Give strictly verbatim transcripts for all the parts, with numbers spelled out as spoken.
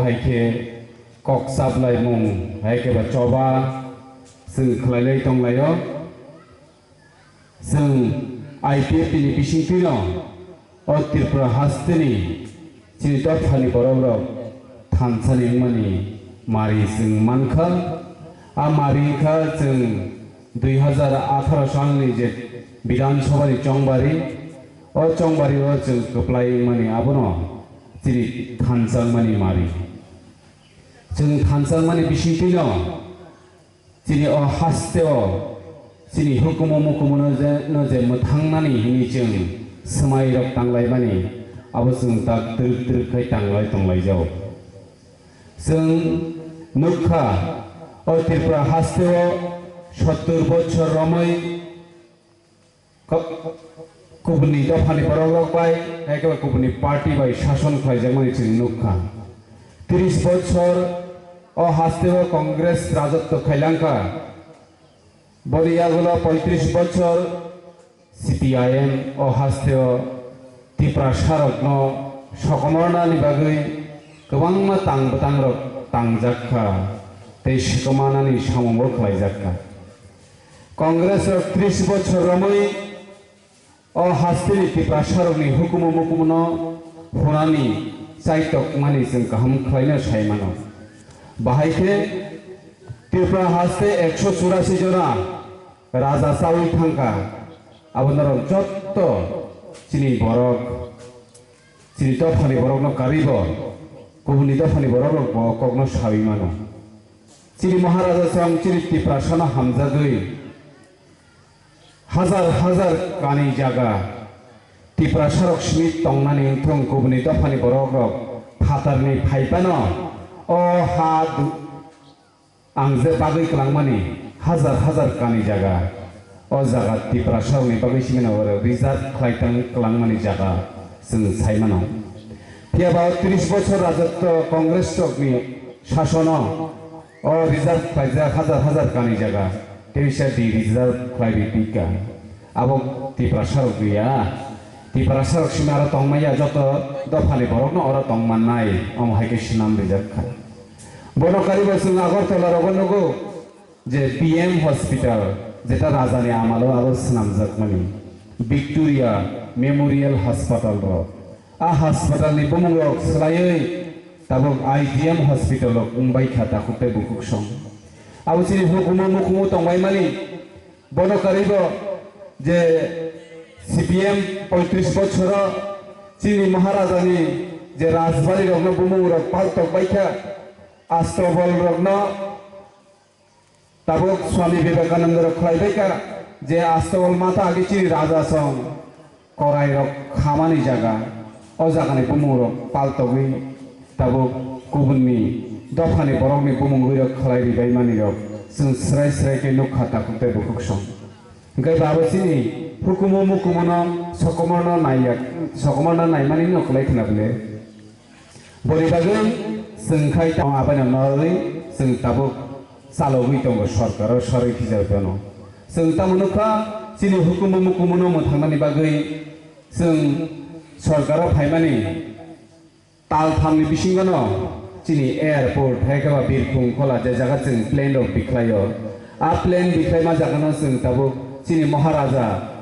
Hai khe kok chaplaimung, hai khe ba choba chwng khlailai tonglaio. Chwng I P F T ni bisingtwino o Tripura hasteni chini dophani borokrok thansa ni wngmani mari chwng mankha. A mari wngkha chwng dui hazar atharo salni je Bidhan Sabhani chongbari, o chongbari o chwng kwplai wngmani abono chini thansa wngmani mari. Chwng thansa wngmani bisingtwino chini o hasteo chini hukumu mukumuno je, no je mwthangnani hwnwi chwng swmairok tanglaimani, abo chwng tak twrwk twrwk khai tanglai tonglaijao. Chwng nukha, o Tripura hasteo sottur bochor romwi Ko-, kubuni dophani borokrok bai, hai khe kubuni party bai sason khlaijakmani chwng nukha. Tris bochor o hasteo Congress rajotw khailangkha. Boni yagulo poitris bochor C P I M o hasteo Tiprasarokno sokomornani bagwi kwbangma tang bwtangrok tangjakha tei swkangmanani samungo khlaijakha. Congress rok tris bochor romwi o hasteni Tiprasarokni hukumu mukumuno hwnani chaitokmani chwng kaham khlaino sai mano. Bahai khe Tripura haste ekso churasi jona raja chawi thangkha. Abo norok jotto chini borok, chini dophani borokno karwi bo kubuni dophani borokrok bo kokno sawi mano. Chini Maharaja song chini Tiprasano hamjagwi hajar hajar kani jaga Tiprasarok simi tongnani wngthong kubuni dophani borokrok phatarni phaipano o ha du-, ang je bagwi kwlangmani hajar hajar kani jaga, o jaga Tiprasarokni bagwi simino oro reserve khlai tang kwlangmani jaga chwng sai mano. Phiya ba tris bochor rajotwo Congress rokni sasono o reserve khlaijak hajar hajar kani jaga tei bisa di reserve khlai ri pika. Abo Tiprasarok ya. Tiprasarok simi aro tongmaya joto dophani borokno oro tongmannai, omo hai khe swnam rijak kha. Bono karibo chwng Agartala rogo nugo je B M hospital, jeta rajani amalo abo swnamjakmani Victoria Memorial Hospital rok. A hospital ni bumung rok swlaiwi tabuk I G M hospital rok wngbai kha takhuk tei bukhuk song. Abo chini hukumu mukumu tongbaimani. Bono karibo je C P M poitris bochoro chini Maharajani je rajbari rokno bumung rok paltok baikha, Astabol rokno tabuk Swami Vivekananda rok khlai baikha je Astabol mata agi chini raja song korai rok khamani jaga, o jagani bumung rok paltogwi tabuk kubunni dophani borokni bumung wi rok khlai ribai mani rok chwng srai srai khe nukha takhuk tei bukhuk song. Hwnkhe ba abo chini hukumu mukumuno sokomorno naiya, sokomorno naimani no kwlai khna bwle. Boni bagwi chwng khai tamo abaino norwi chwng tabuk chalogwi tongo sorkaro sorwi khijaotono. Chwng tamo nukha chini hukumu mukumuno mwthangnani bagwi chwng sorkaro phaimani tal thamni bisingono chini airport hai khe ba birkhung khola je jaga chwng plane rok bikhlaio. A plane bikhlaima jagano chwng tabuk chini Maharaja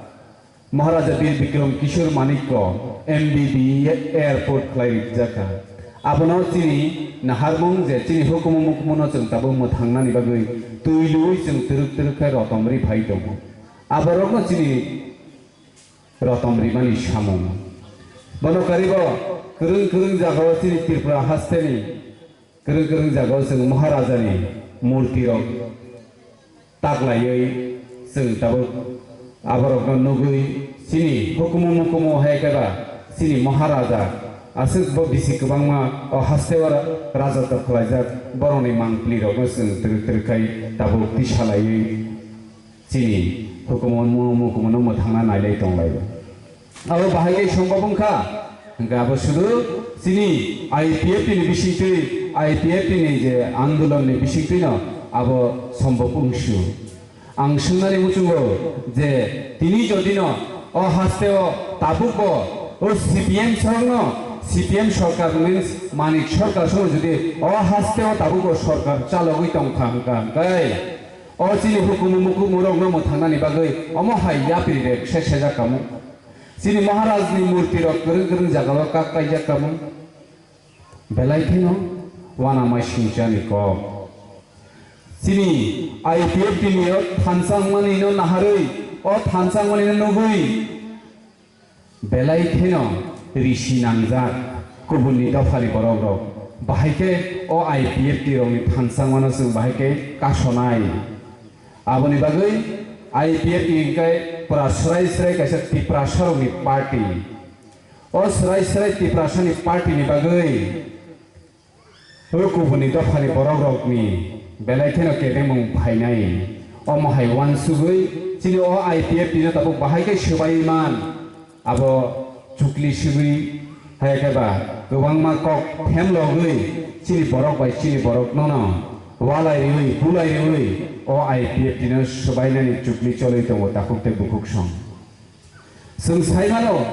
Maharaja Bir Bikram Kishore Manikya M B B airport khlai rijak kha. Abono chini naharmung je chini hukumu mukumuno chwng tabuk mwthangnani bagwi twi lwi chwng twrwk twrwk khe rotom ri phai tongo. Aborokno chini rotom rimani samung. Bono karibo kwrwng kwrwng jagao chini Tripura hasteni kwrwng kwrwng jagao chwng Maharajani murti rok taklaiwi chwng tabuk aborokno nugwi chini hukumu mukumu hai khe ba chini Maharaja aswk bo bisi kwbangma o hasteo rajotw khlaijak borokni mangpli rokno chwng twrwk twrwk khai tabuk tisalaiwi chini hukumu mu-, mukumuno mwthangna nailai tonglaio. Abo bahai khe sombab wngkha, hwnkhe abo sudu chini I P F T ni bisingtwi, I P F T ni je andolon ni bisingtwino abo sombab wngsu. Ang swngnani muchungo je tini jodino o hasteo tabukbo o C P M sorokno C P M sorkar means Manik sorkar sono jodi o haste o tabuk o sorkar chalogwi tong kha hwnkha hwnkhe o chini hukumu mukumu rokno mwthangnani bagwi omo hai yapri rek se sejak kamo. Chini Maharaj ni murti rok kwrwng kwrwng jaga o kak kaijak kamo. Belai kheno uanama singchani kok. Chini I P F T ni o thansa wngmani no naharwi, o thansa wngmani no nugwi, belai kheno risi nangjak kubunni dophani borok rok. Bahai khe o I P F T rokni thansa wngmano chwng bahai khe kasonai. Aboni bagwi I P F T hwnkhe pura swrai swrai kaisa Tiprasa rokni party. O swrai swrai Tiprasani party ni bagwi o kubuni dophani borok rokni belai kheno kedemung phainai. Omo hai uansugwi chini o I P F T no tabuk bahai khe swbai man. Abo chukli swgwi hai khe ba kwbangma kok them logwi chini borok bai chini borok nono walai riwi bulai riwi o I P F T no swbainani chukli choli tongo takhuk tei bukhuk song. Chwng sai mano,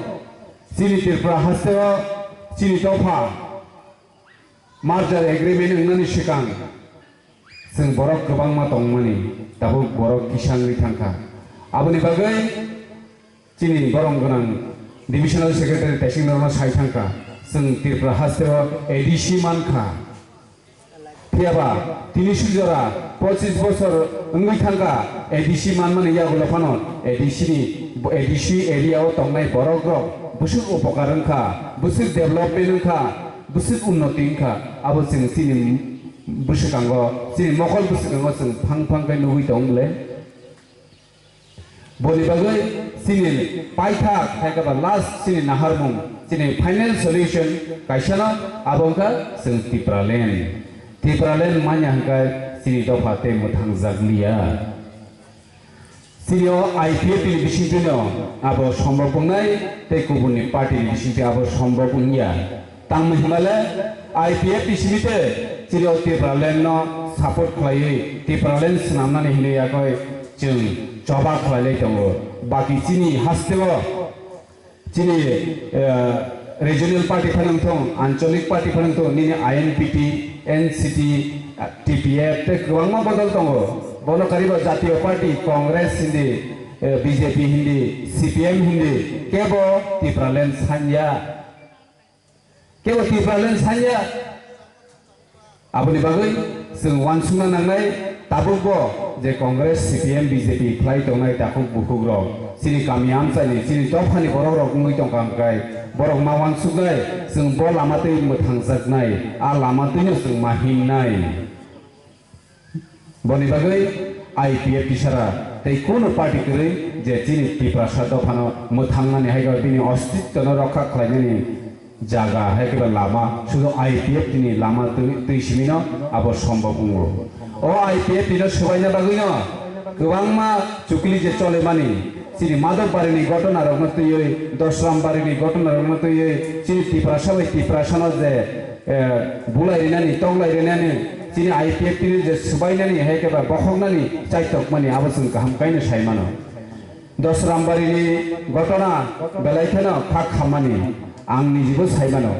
chini Tripura haste o chini dopha merger agreement wngnani swkang chwng borok kwbangma tongmani, tabuk borok kisa wngwi thangkha. Aboni bagwi chini borom gwnang divisional secretary Tesing norma sai thangkha, chwng Tripura haste o A D C mankha. Phiyaba tini swijora pochis bosor wngwi thangkha A D C manmani yagulo phano A D C ni, A D C area o tongnai borok rok bwswk upokar wngkha, bwswk development wngkha, bwswk unnoti wngkha, abo chwng chini bwswkango, chini mokol bwswkango chwng phang phang khe nugwi tong le. Boni bagwi chini paithak, hai khe ba last chini naharmung, chini final solution kaisano, abo wngkha chwng Tipraland. Tipraland manya hwnkhe chini dopha tei mwthangjakliya. Chini o I P F T ni bisingtwino abo sombok wngnai tei kubunni party ni bisingtwi abo sombok wngya. Tangmani hwnba le I P F T simi tei chini o Tipraland no support khlaiwi Tipraland swnamnani hinwi yakoi chwng choba khlailai tongo. Baki chini hasteo chini, eh, regional party phano wngthong, anchalik party phano wngthong, nini I N P T, N C T, T P F tei kwbangma bodol tongo. Bono kariba jatiyo party, Congress hindi, eh, B J P hindi, C P M hindi, kebo Tipraland sanya. Kebo Tipraland sanya. Aboni bagwi chwng uansukna nangnai tabukbo je Congress, C P M, B J P khlai tongnai takhuk bukhuk rok chini kami amchaini, chini dophani borok rok wngwi tongkha hwnkhe borok ma uansuknai, chwng bo lama twi mwthangjaknai, a lama twino chwng ma himnai. Boni bagwi I P F T sara tei kuno party kwrwi je chini Tiprasa dophano mwthangnani hai khe bini ostitwno rokha khlainani jaga hai khe ba lama sudo I P F T ni lama twi, twi simino abo sombok wngo. O I P F T no swbaina bagwino kwbangma chukli je cholemani chini Madhobbarini ghotona rokno twiwi, Dosrambarini ghotona rokno twiwi, chini Tiprasa bai Tiprasano je eh, bulai rinani, toklai rinani, chini I P F T ni je swbainani, hai khe ba bokhoknani chaitokmani abo chwng kaham kaino sai mano. Dosrambarini ghotona belai kheno khak khammani ang nijibo sai mano.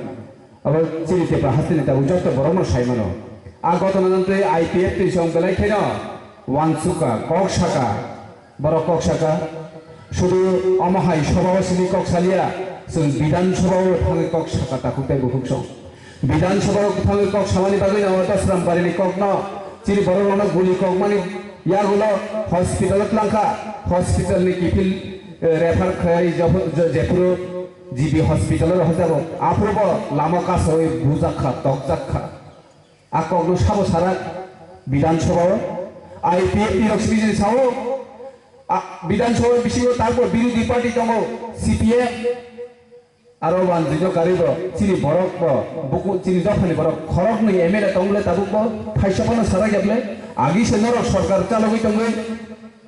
Abo chini Tipra hasteni tabuk joto borokno sai mano. A ghotona no twi I P F T song belai kheno uansukha, kok sakha. Borok kok saka, sudu omo hai sobao simi kok salia, chwng Bidhan Sabhao thangwi kok saka takhuk tei bukhuk song. Bidhan Sabhao thangwi kok samani bagwi no Dosrambarini kokno chini borok rokno guli kokmani yagulo hospital o tlangkha, hospital ni kiphil, eh, refer khai Jephu-, Je-, Jephuo G B hospital o rohorjago, aphuru bo lama kasawi bujakha, tokjakha. A kokno sabo sarak Bidhan Sabhao, I P F T rok simi sao, a, Bidhan Sabha bisingo tangbo birodhi party tongo, C P M, aro wanjwino karibo chini borok bo, buku chini dophani borok khoroknwi M L A tongble tabukbo thaisa phano sarak yaple, agi se norok sorkar chalogwi tongwi,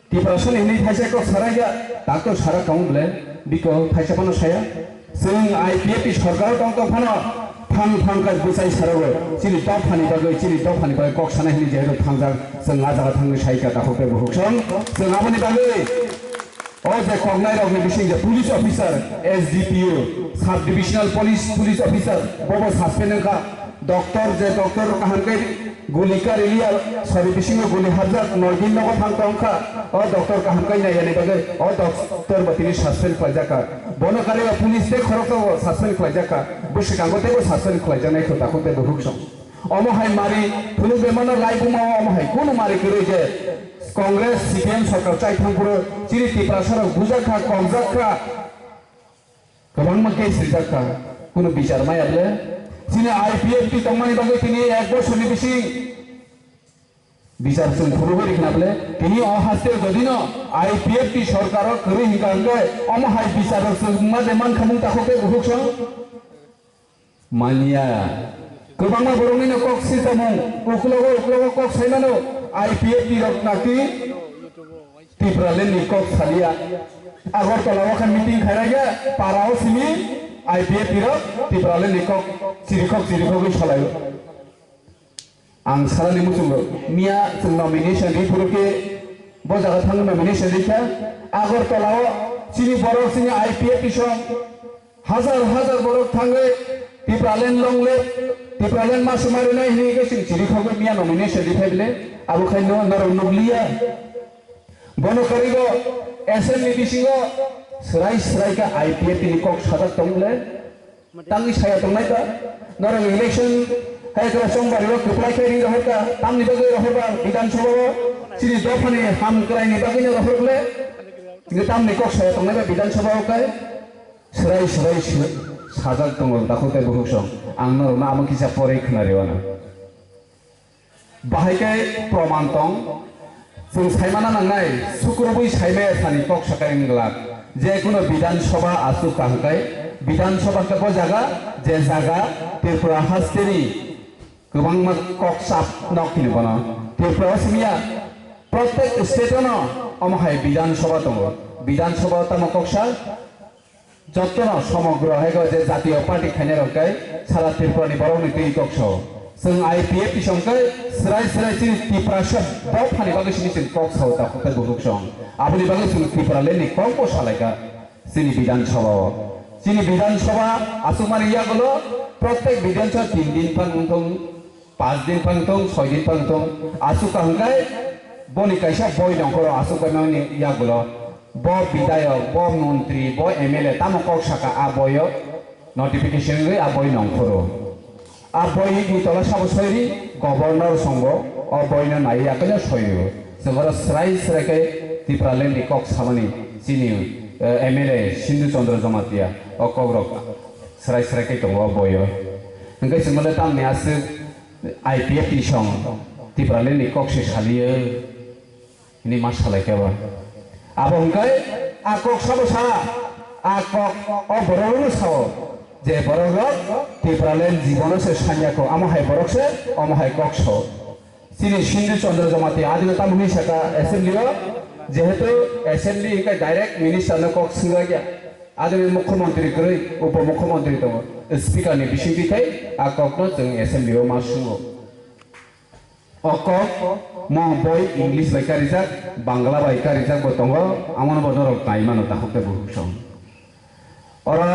Tiprasani hwnwi thaisa kok sarai ya, tak to sarak tong ble, biko thaisa phano saya. Chwng I P F T sorkaro tong tong phano phang phang kha bwchai sarago, chini dophani bagwi, chini dophani bagwi kok sanai hwnwi jehetu thangjak, chwng a jaga thangwi sai kha takhuk tei bukhuk song, chwng aboni bagwi O je koknai rokni bising je police officer, S D P O, sub divisional police, police officer, bobo suspend wngkha. Doctor je doctor kaham khe guli kari liya, sori bisingo guli hapjak, noidin nogo thang tongkha. O doctor kaham khe naiyani bagwi o doctor bo tini suspend khlaijakha. Bono karwi o police tei khoroksa bo suspend khlaijakha. Bwswkango teibo suspend khlaijaknai kho takhuk tei bukhuk song. Omo hai mari phunuk bemano lai buma o omo hai kunu mari kwrwi je Congress C P M sorkar chai thangphuru chini Tiprasa rok bujak kha, komjak kha, kwbangma case rijak kha, kunu bichar maya ble. Chini I P F T tongmani bagwi tini ek bosorni bising bichar chwng phunugwi rikna ble. Tini o haste jodino I P F T sorkar o kwrwi hinkha hwnkhe omo hai bichar rok chwng ma de man khamung takhuk tei bukhuk song. Manya. Kwbangma borokni no kok sisamung, uklogo uklogo kok saimano, I P F T rok naki Tipraland ni kok salia. Agartala o khe meeting khairaya, para o simi I P F T rok Tipraland ni kok chirikhok chirikhogwi salaio. Ang salani muchungo, miya chwng nomination ri phuru khe bo jaga thangwi nomination rikha. Agartala o chini borok chini I P F T song hajar hajar borok thangwi Tipraland long live, Tipraland ma swmai rwnai hinwi khe chwng chirikhogwi miya nomination riphai bile abo khai no norok nukliya. Bono karwi bo assembly bisingo swrai swrai khe I P F T ni kok sajak tong le. Tangwi saya tongnai ba, norok election hai khe chongbari o kwplai khe ring rohor kha, tamni bagwi rohor ba Bidhan Sabha o, chini dophani ham kwraini bagwi no rohor le, hingke tamni kok saya tongnai ba Bidhan Sabha o khe, swrai swrai sw-, sajak tongo takhuk tei bukhuk song, ang norokno amo kisa porwi khna rw anw. Bahai khe proman tong, chwng saimana nangnai, sukrubwi saimaya sani kok sakai wng glak. Je kuno Bidhan Sabha achuk kaham khai, Bidhan Sabha khe bo jaga, je jaga Tripura hasteni kwbangma kok chap nok hino bono. Tripura o simiya, protek state o no omo hai Bidhan Sabha tongo. Bidhan Sabha tamo kok sa, Jottono somogro hai khe je jatiyo party khainai rok khe sara Tripura ni borok ni twi kok sao. Chwng I P F T song khe swrai swrai chini Tiprasa dophani bagwi simi chwng kok sao takhuk tei bukhuk song. Aboni bagwi chwng Tipraland ni kok bo salaikha chini Bidhan Sabha o. Chini Bidhan Sabha achukmani yagulo protek Bidhan Sabha tin din phang wngthung. Panch din phang thung, soi din phang thung, aswk kaham khe boni kaisa boi nongkhoro aswk bai mani yagulo. Bo bidayok, bo montri, bo M L A tamo kok saka a boio notification wngwi a boi nongkhoro. A boi ni tola sabo soiri governor songo o boino nai yakeno soio. Chwng oro swrai swrai khe Tipraland ni kok samani chini, eh, M L A Sindhu Chandra Jamatia o kokrok swrai swrai khe tongo o boio. Hwnkhe chwng mole tamni aswk I P F T song Tipraland ni kok se saliyo hwnwi ma salai khe bo. Abo hwnkhe a kok sabo sa, a kok o borok rokno sao je borok rok Tipraland jibono se sanya kho, amo hai borok se omo hai kok sao. Chini Sindhu Chandra Jamatia adino tamo hwnwi saka assembly o, jehetu assembly hwnkhe direct minister no kok swngjakya. Adoni mukhyamantri kwrwi, upomukhyamantri tongo. Speaker ni bisingtwi thai a kokno chwng assembly o ma sungo. O kok mo boi English bai karijak, Bangla bai karijak bo tongo, amono bo norok nai mano takhuk tei bukhuk song. Oro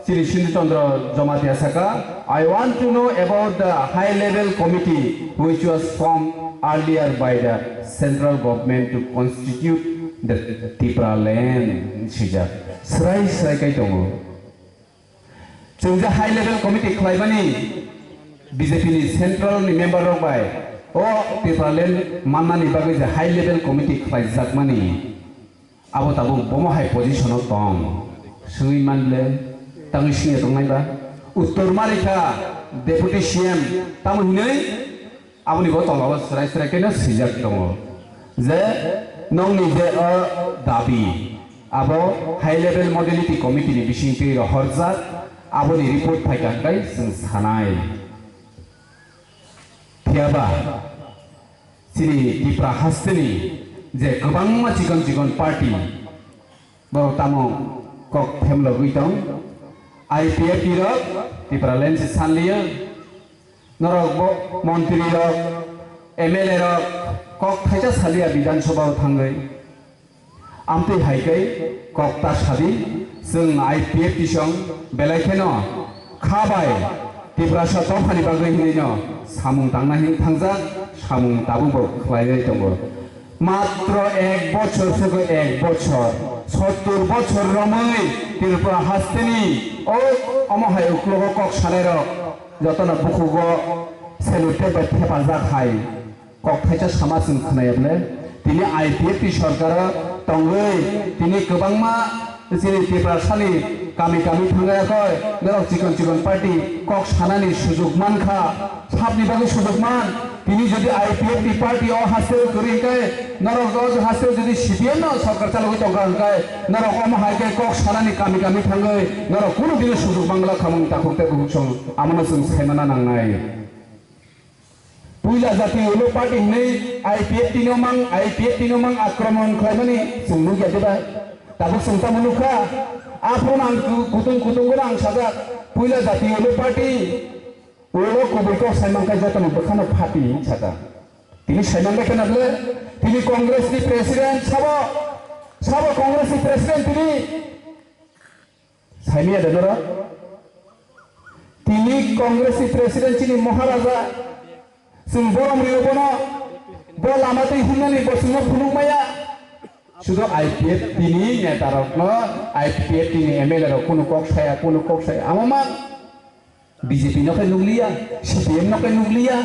chini Sindhu Chandra Jamatia saka, "I want to know about the high level committee which was formed earlier by the central government to constitute the Tipraland," swijak. Srai srai kai tongo. Chwng je high level committee khlaimani B J P ni central ni member rok bai o Tipraland mannani bagwi je high level committee khlaijakmani, abo tabuk bomo hai position o tong swngwi manle tangwi singya tongnai ba? Uttor marikha deputy C M tamo hinwi Aboni bo tolao srai srai khe no swijak tongo je nongni je o dabi abo high level modality committee ni bisingtwi rohorjak, aboni report phaikha hwnkhe chwng sanai. Phiyaba chini Tipra hasteni je kwbangma chikon chikon party, borok tamo kok themlogwi tong? I P F T rok Tipraland se sanliya. Norok bo montri rok, M L A rok kok thaisa saliya Bidhan Sabha o thangwi. Amtwi hai khe kok ta sadi, chwng I P F T song belai kheno kha bai Tiprasa dophani bagwi hinwi no samung tangna hin thangjak, samung tabukbo khlainai tongo. Matro ek bochor se ko ek bochor, sottur bochor romwi Tripura hasteni o omo hai uklogo kok sanai rok jotono bukhugo salute bai thepajak hai. Kok thaisa sama chwng khnaya bole, tini I P F T sorkaro tongwi tini kwbangma chini Tiprasani kami kami thangya koi, norok chikon chikon party kok sanani sujuk mankha, sabni bagwi sujuk man. Tini jodi I P F T party o haste kwrwi hwnkhe, norok o haste jodi C P M no sorkar chalogwi tongkha hwnkhe, norok omo hai khe kok sanani kami kami thangwi norok kunu dino sujuk mangla khamung takhuk tei bukhuk song, amono chwng saimana nangnai. Puila jati ulo party hwnwi I P F T no mang, I P F T no mang akromon khlaimani chwng nukya diba? Tabuk chwng tamo nukha, aphuru ang ku-, kutung kutung gono ang sajak, puila jati ulo party, ulo kubui kok saimang khe jotoni bwkhano phati sajak. Tini saimang khe na bole, tini Congress ni president sabo, sabo Congress ni president tini. Saimanya de norok? Tini Congress ni president chini Maharaja, chwng borom rio bono, bo lama twi himnani bo chwngno phunuk maya. Sudo I P F T ni neta rokno, I P F T ni M L A rok kunu kok saya, kunu kok saya. Amo ma B J P no khe nukliya, C P M no khe nukliya.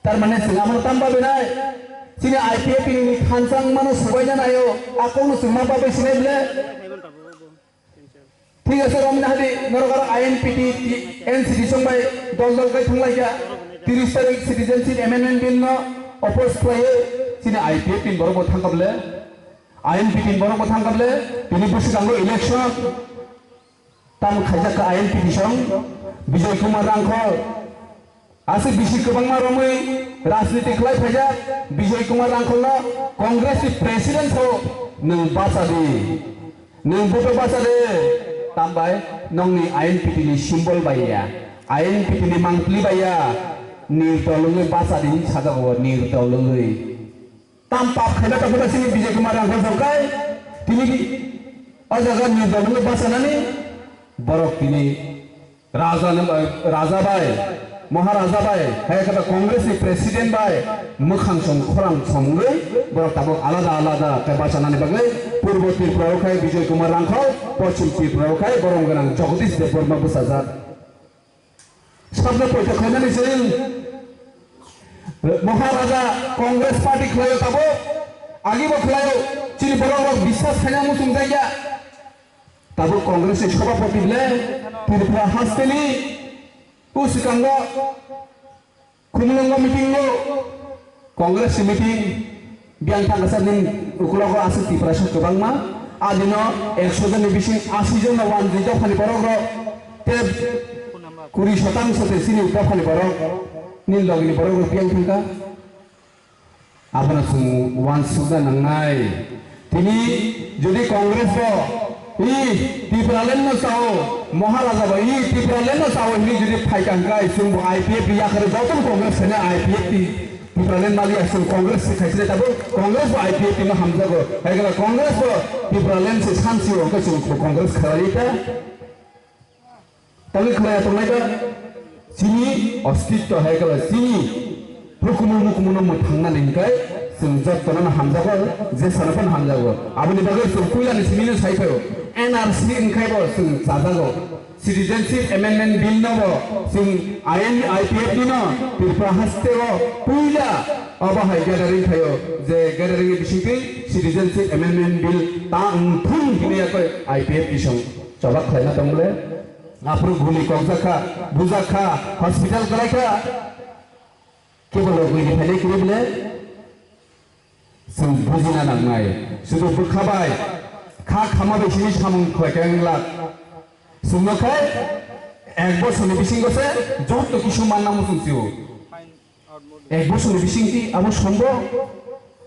Tar mane chwng amo tam babenai. Chini I P F T ni thansa wngmano subaina naio, a kokno chwng ma babai sinai bole. Thik ase, romna hadi, norok aro I N P T, N C T song bai dol dol kai thanglaikha. Tiris tarik Citizenship Amendment Bill no oppose khlaiwi chini I P F T ni borok bo thangkha bole. I N P T ni borok bo thangkha bole. Tini bwswkango election. Tamo khaijak kha I N P T song Bijoy Kumar Rangkhol. Aswk bisi kwbangma romwi rajniti khlai phaijak Bijoy Kumar Rangkholno Congress ni president kho nwng bacha di. Nwng vote o bacha de, tambai nongni I N P T ni symbol bai ya, I N P T ni mangpili bai ya, nirdol wngwi bacha di hinwi sajago, nirdol wngwi. Tam pap khaina tongkha chini Bijoy Kumar Rangkhol songkai, tini o jaga nirdol wngwi bachanani borok tini Raja ni, Raja bai, Maharaja bai, hai khe Congress ni president bai, mwkhang song khorang song wngwi, borok tabuk alada alada khe bachanani bagwi, Purbo Tripura o khai Bijoy Kumar Rangkhol, Poschim Tripura o khai borom gwnang Jagadish Debbarma bwsajak. Sabno poito khainani chwng Maharaja Congress party khlaio tabuk, agibo khlaio, chini borok rok biswas khaina muchung jaiya. Tabuk Congress ni Sabhapati bole Tripura hasteni bwskango Khumulwngo meeting o Congress ni meeting biyang thangkasa nini ukulogo aswk Tiprasa kwbangma adino ekso jonni bising asi jonna wanjwi dophani borok rok tei kuri sotangso tei chini dophani borok nini logini borok rok biyang thangkha. Abono chwng uansukna nangnai. Tini jodi Congress bo, "I Tipraland no chao, Maharaja bo, i Tipraland no chao," hinwi jodi phaikha hwnkhe, chwngbo I P F T yakarwi jotono Congress khaina I P F T Tipraland maliya, chwng Congress se khaisile tabuk Congress bo I P F T no hamjago. Hai khe Congress bo Tipraland se sansi o, hwnkhe chwng bo Congress khlaiwi ta. Tangwi khlaiya tongnai ba chini ostitto hai kala chini hukumu mukumu no mwthangna ning kai chwng jotto no hamjago je sana phano hamjago. Aboni bagwi chwng puila ni simi no sai phaio N R C wngkhai bo chwng chajago. Citizenship Amendment Bill no bo chwng I N I P F ni no Tripura haste o puila obo hai gathering phaio je gathering ni bisingtwi Citizenship Amendment Bill ta wngthung hinwi yakoi I P F ni song choba khlaina tong bole. Aphuru guli kokjak kha, bujak kha, hospital kwlai kha. Kebo logwi ni phailai kwrwi bole? Chwng bujina nangnai. Sudu bwkha bai, kha khama bai sini samung khlai kha wng lak. Chwngno khai ek bosorni bisingo se joto kisu manna muchung sio. Ek bosorni bisingtwi abo sombo.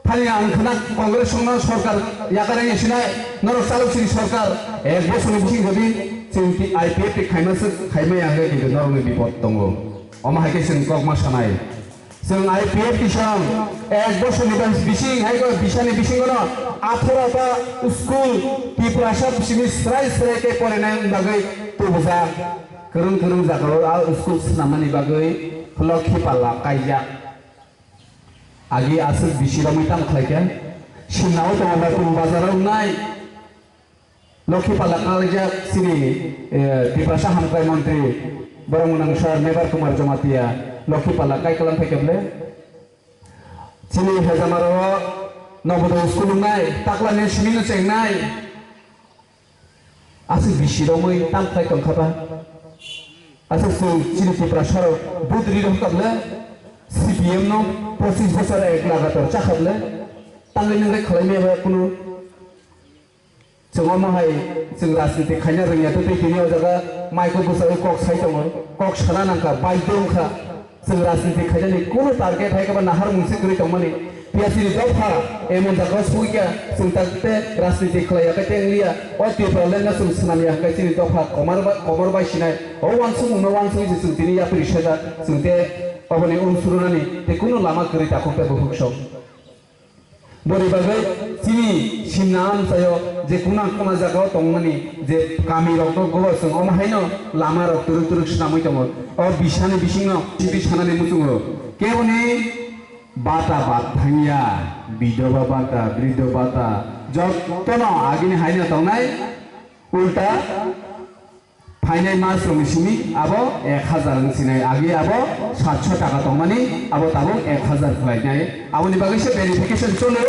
Thani ang khna Congress songno sorkar yakarwi sinai, norok chalok sini sorkar ek bosorni bising jodi chwng I P F T khaima swk khaimaya hwnkhe kintu norokni bipod tongo. Omo hai khe chwng kokma sanai. Chwng I P F T song ek bosorni bising hai khe bisani bisingono atharo ta school Tiprasa bisingni srai srai khe porinai bagwi tubujak. Kwrwng kwrwng jagao a school swnamnani bagwi Lokhi palla kaijak. Agi aswk bisi romwi tamo khlaikha. Simnao tongo Batun bazaro wngnai. Lokhi palla kaijak chini, eh, Tiprasa hamkrai montri borok mwnang sir Mebar Kumar Jamatia Lokhi palla kai kalam phaikha bwle. Chini hejamaro Nobodoy school wngnai, taklani simino chengnai. Aswk bisi romwi tam khlai tongkha ba. Aswk chwng chini Tiprasarok vote ri rokha bwle, C P M no pochis bosor ek lagatar chakha bwle, tangwi nangwi khlai maya ba kunu. Chwng omo hai chwng rajniti khaina rwngya, tei tini o jaga maiko bwsai kok sai tongo, kok sana nangkha, baidhyo wngkha. Chwng rajniti khainani kunu target hai khe ba naharmung se kwrwi tongmani. Phiya chini dopha emon jaga o sugwi kha, chwng tak te rajniti khlai ya khe tei wng liya. O Tipraland no chwng swnam ya hwnkhe chini dopha komor bai, komor bai sinai. O uansukmung no uansugwi se chwng tini yapri sajak, chwng te oboni unsuru nani tei kunu lama kwrwi takhuk tei bukhuk sok. Boni bagwi chini simna amchaio je kuna kuna jagao tongmani je kamirokno gobo chwng omo haino lamarok twrwk twrwk swnamwi tongo. O bisani bisingno simi sanani muchungo. Keboni bata bat thangya, bidoba bata, brido bata, jottono agini haino tongnai ulta phainai mas rokni simi abo ek hazar wng sinai, agi abo satso taka tongmani, abo tabuk ek hazar khlainai. Aboni bagwi se verification cholo,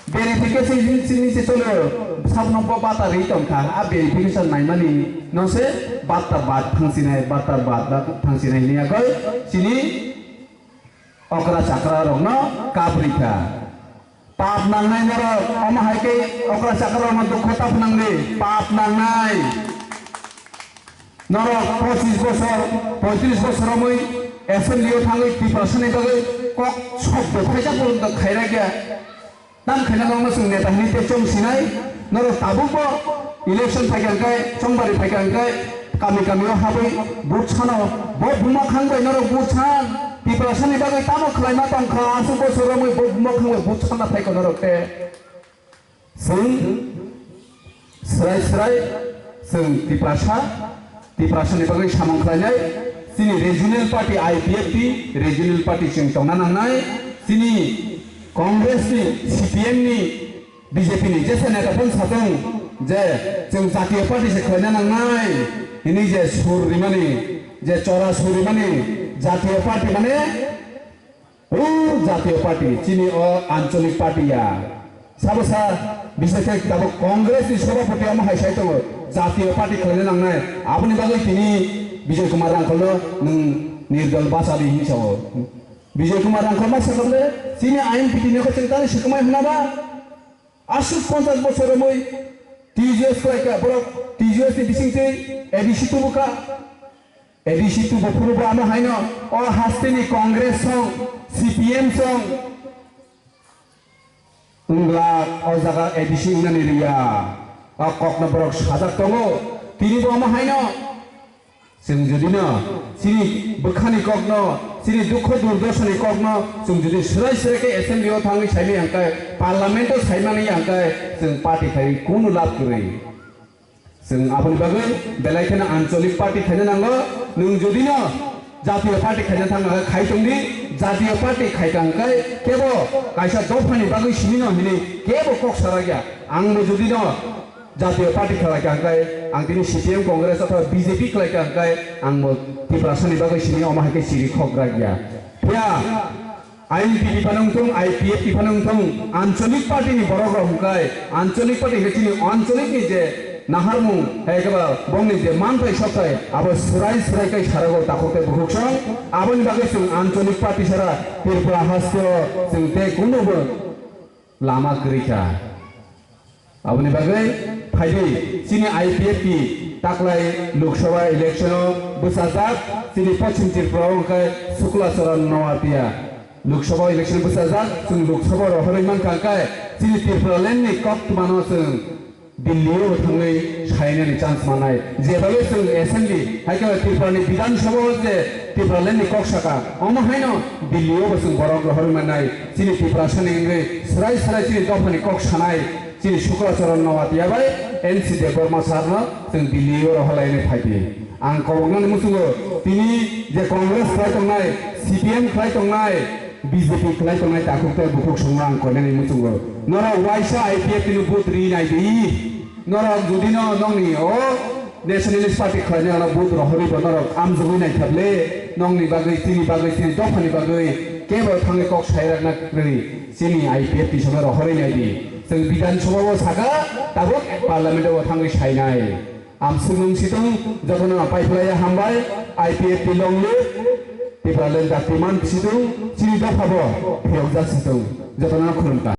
verification chini se cholo, sabno bo bata ri tongkha, a verification naimani no se bata bat thangsinai, bata bat bat thangsinai ni agoi chini okra chakra rokno kaprikha. Pap nangnai norok, omo hai khe okra chakra rokno dukho ta phnangdi, pap nangnai. Norok pochis bosor, poitris bosor romwi assembly o thangwi Tiprasani bagwi kok sok bwphaijak bo khairokya. Tam khaina norokno chwng neta hinwi tei chong sinai. Norok tabukbo election phaikha hwnkhe, chongbari phaikha hwnkhe, kami kami o habwi vote sano. Bo buma khang bai norok vote san. Tiprasani bagwi tamo khlaima tongkha, aswk bosor romwi bo buma khang bai vote sanna phaikha norok te. Chwng srai srai chwng Tiprasa, Tiprasani bagwi samung khlainai. Chini regional party I P F T, regional party chwng tongna nangnai. Chini Congress ni, C P M ni, B J P ni jesa neta phano satung je chwng jatiyo party se khlaina nangnai hinwi je sur rimani, je chora sur rimani jatiyo party mane o jatiyo party, chini o ancholik party ya. Sabo sa, bises khe tabuk Congress ni sabhapati omo hai sai tongo, jatiyo party khlaina nangnai. Aboni bagwi tini Bijoy Kumar Rangkhol no nwng nirdol bacha di hinwi sao. Bijoy Kumar Rangkhol ma sakha bole, chini I N P T ni khe chwng tani swkangmai hwnna ba? Aswk ponchash bochor romwi T G S khlaikha borok, T G S ni bisingtwi A D C tubukha. A D C tubu phuru bo ano haino o hasteni Congress song, C P M song, wngla o jaga A D C wngnani rwya. O kokno borok sajak tongo. Tini bo omo haino chwng jodi no chini bwkhani kokno, chini dukho durdosani kokno chwng jodi swrai swrai khe assembly o thangwi saimani hwnkhe, parliament o saimani hwnkhe chwng party khai kunu lab kwrwi. Chwng aboni bagwi belai kheno ancholik party khaina nango. Nwng jodi no jatiyo party khaina thangna khai tongdi, jatiyo party khaikha hwnkhe kebo kaisa dophani bagwi simi no hinwi kebo kok sarakya. Ang bo jodi no jatiyo party khlaikha hwnkhe ang tini C P M Congress othoba B J P khlaikha hwnkhe ang bo Tiprasani bagwi simi omo hai khe chiri khok rakya. Phiya I N P T phano wngthung, I P F T phano wngthung, ancholik party ni borok rok hwnkhe, ancholik party hwnkhe chini ancholik ni je naharmung, hai khe ba bongni je manthai sokthai, abo swrai swrai khe sarago takhuk tei bukhuk song, aboni bagwi chwng ancholik party sara Tripura haste o chwng tei kunu bo lama kwrwi kha. Aboni bagwi phaidi chini I P F T taklai Lok Sabha election o bwchajak chini Poschim Tripura o hwnkhe Sukla Charan Noatia Lok Sabha election bwchajak, chwng Lok Sabha rohorwi mankha hwnkhe chini Tripura land ni koktwmano chwng Delhi o thangwi sainani chance mannai. Jebagwi chwng assembly hai khe Tripura ni Bidhan Sabha o je Tipraland ni kok saka, omo haino Delhi o bo chwng borok rohorwi mannai, chini Tiprasa ni wngwi swrai swrai chini dopha ni kok sanai, chini Shukla Charan Noatia bai N C Debbarma sir no chwng Delhi o rohorlainai phaidi. Ang koboknani muchungo tini je Congress khlai tongnai, C P M khlai tongnai, B J P khlai tongnai takhuk tei bukhuk songno ang koinani muchungo. Norok waisa I P F T ni vote ri nai di. Norok jodi no nongni o Nationalist Party khlainai ano vote rohorwi bo norok amjogwi naithap le, nongni bagwi, chini bagwi, chini dophani bagwi kebo thangwi kok sairakna kwrwi chini I P F T songno rohorwi nai di. Chwng Bidhan Sabha o saka, tabuk Parliament o thangwi sainai. Amswk nwng situng, jotono paiphlaiya hambai, I P F T long live, Tipraland jati man situng, chini dopha bo phiyokjak situng, jotono khulumkha.